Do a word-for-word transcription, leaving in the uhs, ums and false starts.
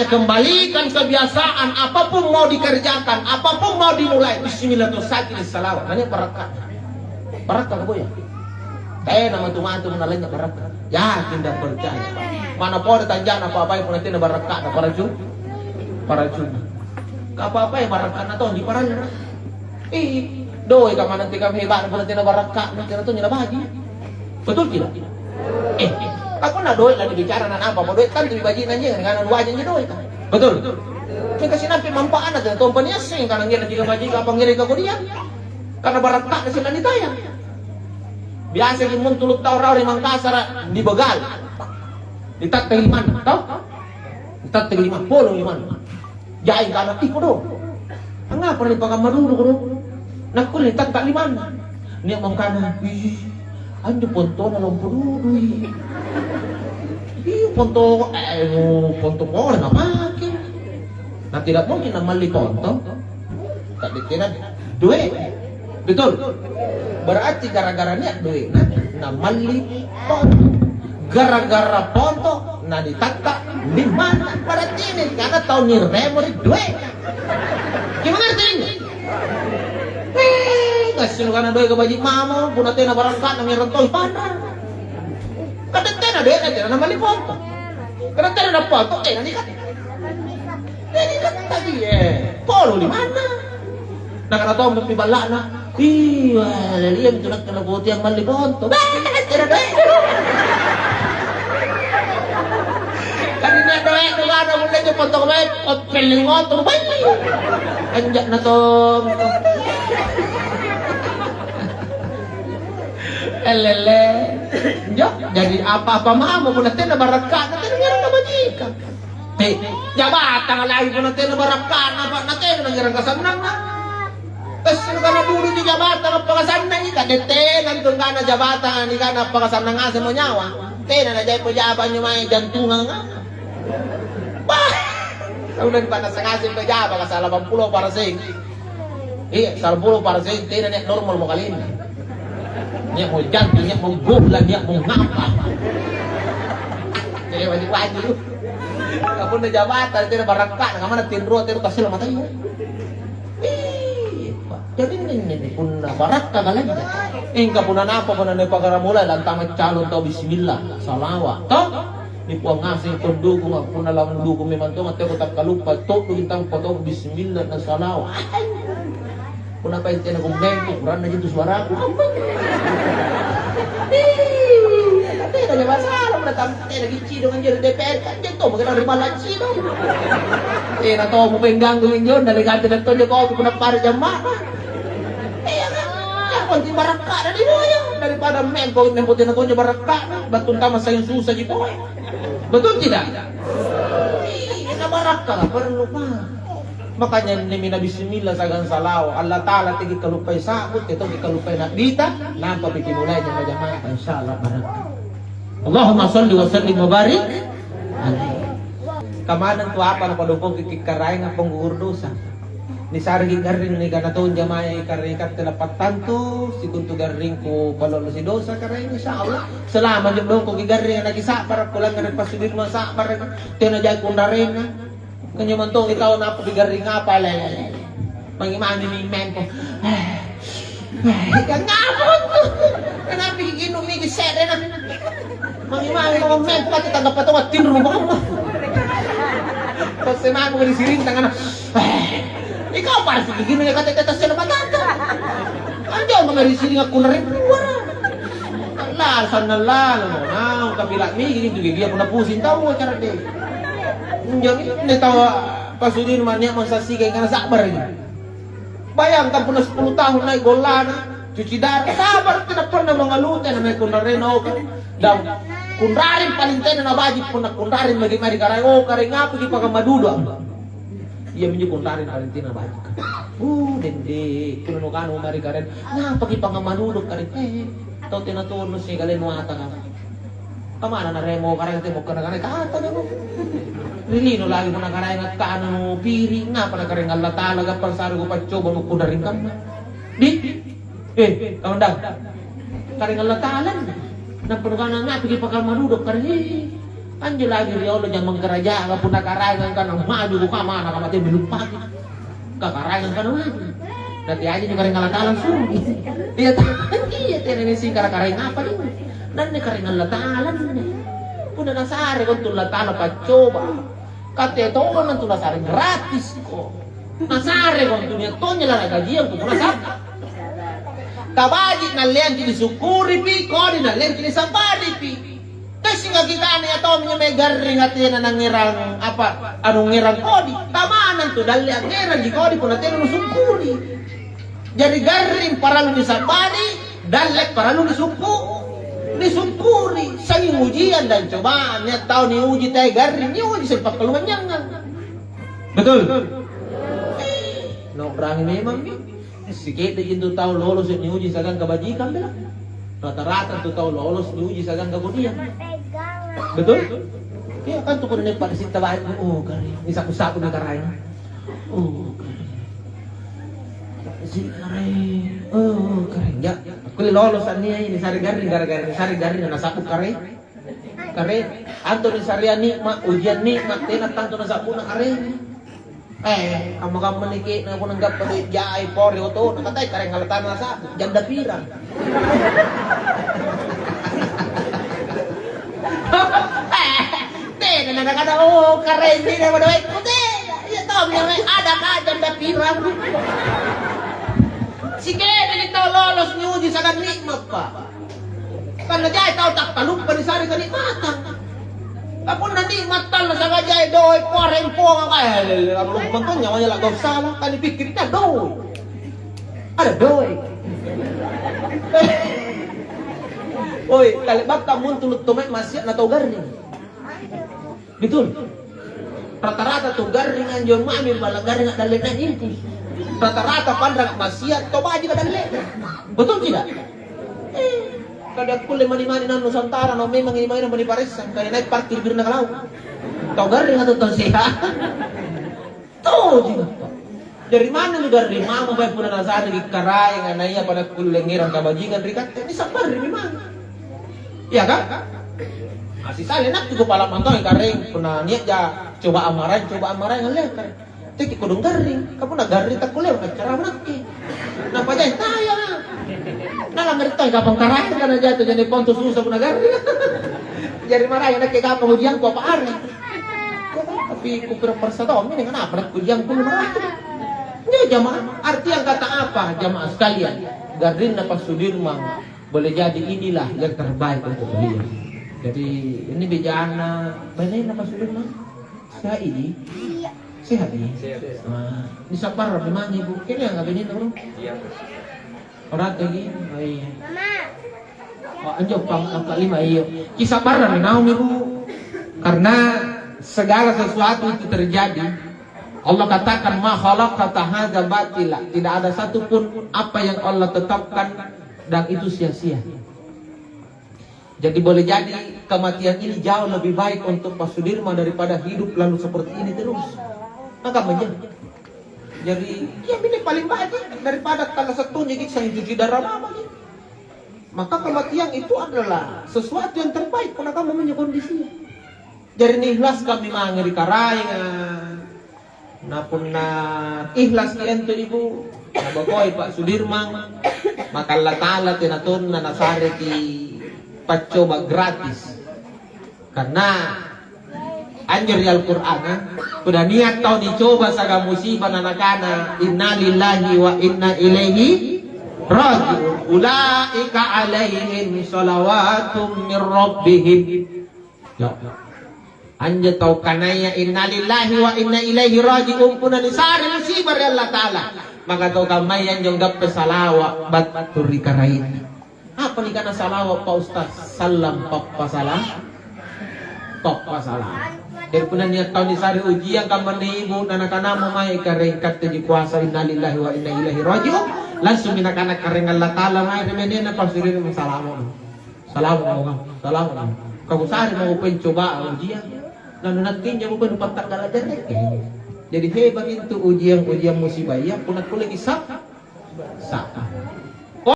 Kembalikan kebiasaan, apapun mau dikerjakan, apapun mau dimulai, bismillah, terus sakit di salawat. Nanya barakka. Barakka ka boya? Tena matu-matu punna lainnya barakka. Yakin dan percaya. Mana pole tanjana apa-apai punna tena barakka na paraju. Paraju. Apa-apai barakka na tong di paraju. Ih, doe ka manang tikam hebat punna tena barakka na tena tong na baji. Betul tidak? Eh, tak pernah doe lagi bicara na apa, apa doe tantu dibaji na anjing, karena wajah ni doe. Betul. Mingka sinampe manfaatna tena tompa niasseng kana ngira tiga baji apa ngira ka kodiang. Karena barakka na sila nitaya. Biasa ki muntulu tau rau ri Mangkasara dibegal. Ditatteng limanna, tau? Ditatteng lima, polong limanna. Jai kana, "Ih, kodong. Angngapa nipakamma dudu kodong?" Nakkulle nitatta limanna. Nia' mangkana, "Ih, anjo pontona lompo dudui. Ih, ponto, eh, ponto pole napake." Nah, tidak mungkin namalli ponto. Tapi tena doe. Betul? Berarti gara-gara nia' doe'na, namalli ponto. Gara-gara ponto, nanitatta limanna. Berarti ini karena tau niremo ri doe'na. Kimangarti ini? Eh, gassino kana doe' kabaji mamo, punna tena barangka'na ngerang toi panra. Kadang tena doe'na, tena namalli ponto. Karena tena naponto, tena nikatte. Jadi, kattaki, eh, polo limanna. Nakana tommo pi balla'na, "Iya, lalia mintu nakke nakutia malli ponto." Beh, tena doe'. Kan nia' doe' nu kana mulle je ponto mae, oppelling oto, bali. Anja'na tommo. Elele. Jo, jadi apa-apa mamo punna tena barakka'na, tena ngerang kabajikang. Eh, jabatanga lagi punna tena barakka'na, apa natena ngerang kasannanna. Essero kana dulu di jabatanga pakasannangi, kade tena antu kana jabatanga nikana pakasannang ngaseng mo nyawa. Tena najai pejaba anjo mae jantungang. Bah! Tau nani panasa ngaseng pejaba ka salapang pulo paraseng. Iya, salapang pulo paraseng tena nia' normal mo kalenna. Nia' mo jantung, nia' mo golla, nia' mo ngapa. Jadi wajib-wajib. Kapunna jabata, tena barakka, na kamana tinroa, tena tasila matanya. Iya, Pak. Jadi nenne punna barakka kalajja. Engka punna napa punna ne pakaramula lantama calon tau bismillah, salawa. Toh? Ni Puang ngaseng pendukung, punna lawan dukung memang tong, teko takkaluppa, to'du bintang potong bismillah na salawa. Punna paeng tena kummeng, ukuranna jitu suaraku. Ih, tena ja masalah, punna tam-, tena gicidong anjo ri D P R, kan dia to, maka ri balla cidong. Tena to, mupeng ganggu injo, dari kante dan tonjo kau, punna pare jammana. Iya kan? Yang penting barakka'na di boya, daripada mempo, mempo tena tonjo barakka'na, battu antama sayang susah ji boya. Betul tidak? Iya, na barakka parallu, Pak. Makanya inni mina bismillah sagang salawa. Allah Ta'ala tegi kaluppai sa'bu, tetoki kaluppai na'bita, nampa piki mulai jama-jamata, insyaallah barakka. Allahumma shalli wa sallim wa barik alaihi. Kamanang tu apa napadongkoki kikkaraenga penggugur dosa. Nisareki garring nikana tong jamai karena ikatte lappattantu sikontu garringku palolo sidosa karaeng, insyaallah. Selama anjo dongkoki garring nakisa'bara' kulangngere' passudimang sa'bara', tena jai kunrarenna. Kanjo mantongi tau nappi garring apa, lele. Mangi-mangi mi mempo. Ikan ngapa tu? Kenapa inung miki se're na? Mangi-mangi mo mempo kate tanggappa tau attinro mo bamma. Pas semangku di siring tangana. Ikau parsi gigi nu kate teta sela matata. Anjo mangari siring aku nare puara. Lalo sannang lalo mo naung kapila migi intu dia punna pusing tau cara deh. Injo ni tau pasudin mania masassika ingkana sa'bara' ini. Bayangkan punna sepuluh tahun nai' gollana, cuci darah, sabar tidak pernah mengeluh tena mai kunrarena oka. Dan kunraring paling tena nabaji punna kunraring magi mari karaeng, oh karaeng apa ji pakamma dudu. Iya minjo kunraring paling tena nabaji. Uh, dende, punna nukanu mari karaeng, ngapa ki pakamma dudu karaeng? Eh, tau tena tonu sikali nuatanga. Kamana naremo karaeng temo kana-kana kata demo. Ri lino lagi punna karaeng attanu piri, ngapa nakaraeng Allata'ala gappang sare kupaccoba nukkunna ring kamma. Di? Eh, kamandang. Karaeng Allata'ala. Nampa nukana ngapiki pakamma dudu karaeng. Anjo lagi riolo jamang kerajaan, punna karaengang kana maju, buka mana kamate meluppaki. Kakaraengang kana maju. Berarti aja juga ring Allata'ala suruh. Iya, iya, tena ni singkara karaeng apa ini? Dan ni karaeng Allata'ala ni. Punna nasare kontu Allata'ala paccoba. Kate tolong nantu nasare gratis ko. Nasare kontu nia' tonja lara gajiang ko punna sare. Kabaji nalleangki disyukuripi, kodi nalleangki nisabaripi. Tessingaki kana iya tomminjo mae garring tena nangngerang apa, anu ngerang kodi. Kamanang tu dalle angngerangji kodi punna tena nusukkuri. Jari garring parallu nisabbari, dalle parallu nisukku-, nisukkuri. Sanging ujian dan cobaan, nia' tau niuji tae garring, niuji seng pakkalumanynyangang. Betul? Nau'rangi memang mi. Sike'de'ji intu tau lolos niuji siagang kabajikang bela. Rata-rata tu tau lolos niuji siagang kabodiang. Betul? Iya kan tu punna pada sitta baik, oh kare, ini sapu-sapu nih karaeng. Oh kare. Si karaeng, oh karaeng. Ya, aku lolos nia ini sari garring gara-gara ini sari garring na sapu kare. Kare, antu nisarea nikmat, ujian nikmat, tena tantu nasa'bu'na kare. Eh, kamma-kamma nike'na punna gappa doe' jai pore oto, nakatai kare ngalatana sa, janda pirang. Eh, tena nakana, oh, kare ini nama doe'ku, tena. Iya tau, ada ka janda pirang. Sike'de tau lolos niuji sagang nikmat, Pak. Kan najai tau takkaluppa nisare kanikmatang. Ka punna nikmat tallasa' najai doe' poreng ponga kae, lompo mantong nyawanya la gau' sala, kan nipikkiri tau doe'. Ada doe'. Oi, kale bakka muntulu' tomai maksiat na tau garring. Betul. Rata-rata tu garring anjo mami bala garring adalle na intu. Rata-rata panrang maksiat to baji adalle. Betul tidak? Eh, kada kulle mani-mani nang Nusantara no memang ini mani paressang kada naik parkir birna kalau. Tau garring atau tau sehat. Toji Bappa. Jari manna nugarring mamo bae punna nasareki karaeng ana' ia pada kulle ngerang kabajikang ri katte, nisabbarimi mamo. Iya kan? Asisale nakki kupala mantongi karaeng punna nia'ja cobaan maraeng, cobaan maraeng allekang. Teki kodong garring, ka punna garring takkulle maccarama nakke. Nampa jai taya. Nalang ri tau kapang karaeng kana jatu jani ponto susa punna garring. Jari maraeng nakke kapang ujiangku apa are. Tapi kupira parsa tommi nih, kenapa nakke ujiangku lumanakke? Ya jamaah, arti yang kata apa jamaah sekalian? Garrinna Pak Sudirman boleh jadi inilah yang terbaik untuk beliau. Jadi ini bejana, bainenna Pak Sudirman? Sehat ini? Sehat ini? Nah, ini sabar memang ibu. Kini yang ini bro? Iya. Orang lagi? Oh iya. Oh, anjo pang angka lima iyo. Kisah parah nih naung ibu. Karena segala sesuatu itu terjadi. Allah katakan ma khalaqta hadza batila. Tidak ada satupun apa yang Allah tetapkan dan itu sia-sia. Jadi boleh jadi kematian ini jauh lebih baik untuk Pak Sudirman daripada hidup lalu seperti ini terus. Maka menjadi. Jadi, ya ini paling baik daripada tala satunya kita yang cuci darah mama gitu. Maka kematian itu adalah sesuatu yang terbaik karena kamu punya kondisi. Jari niikhlaskan memang ri karaenga. Na punna ikhlas ki antu ibu, nabokoi Pak Sudirman, maka Allah Ta'ala tena tonna nasareki paccoba gratis. Karena anjo ri Al-Qur'an, ah, punna nia' tau nicoba siagang musiba na nakana, "Innalillahi wa inna ilaihi raji'un." Ulaika alaihim salawatum min rabbihim. Yo. Anjo tau kanaya innalillahi wa inna ilaihi raji'un punna nisare musiba ri Allata'ala, maka tau kammaya anjo gappa salawa' battu ri Karaenna. Apa nikana salawa' Pak Ustaz? Sallang pappasalam, pappasalam. Jadi punna nia' tau nisare ujiang kammanne ibu na nakanamo mae Karaeng katteji kuasa innalillahi wa inna ilaihi raji'un, langsung mi nakana Karaeng Allata'ala mae ri bainenna Pak Sudirman, salama'. Salama' mako, salama' mako. Ka kusare mako pencobaan ujian. Lalu nantinya mako nupatta'gala' jarre'ki. Jadi hebat itu ujian-ujian musibah iya punna kulleki sa-, sa'bu.